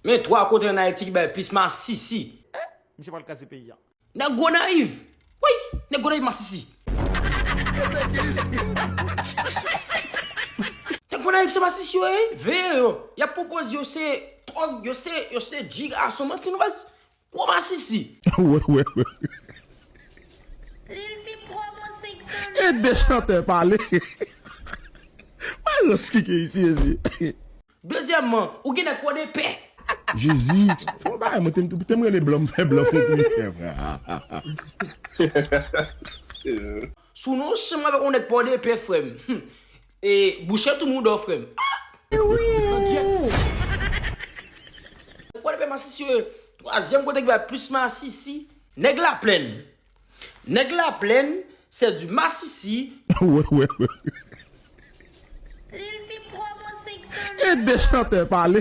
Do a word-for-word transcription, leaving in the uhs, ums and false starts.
Gen twa kote ann Ayiti ki bay plis masisi. Misye pral kraze peyi a. Nèg Gonayiv. Wi, nèg Gonayiv masisi. Nèg Gonayiv se masisi yo ye. Veye yo. Y ap pwopoze yo se tòg, yo se, yo se djig a son manti nou baz. Gwo masisi. Wè, wè, wè. Lil di promo senk san E de chantè pale. Malòs ki gen isi, mezi. Dezyèmman, ou gen nèg pòdepè. Jezi, fò bagay mwen te m te m rele blan, m fè blan fè ti. Si w nan yon chanm avèk yon nèg pòdepè, frè m. E bouche tou mouda w, frè m. Nèg pòdepè masisi yo ye. Twazyèm kote ki bay plis masisi, nèg Laplèn. Nèg Laplèn, se di masisi. Wè, wè, wè. Lil di promo senk san E de chantè pale.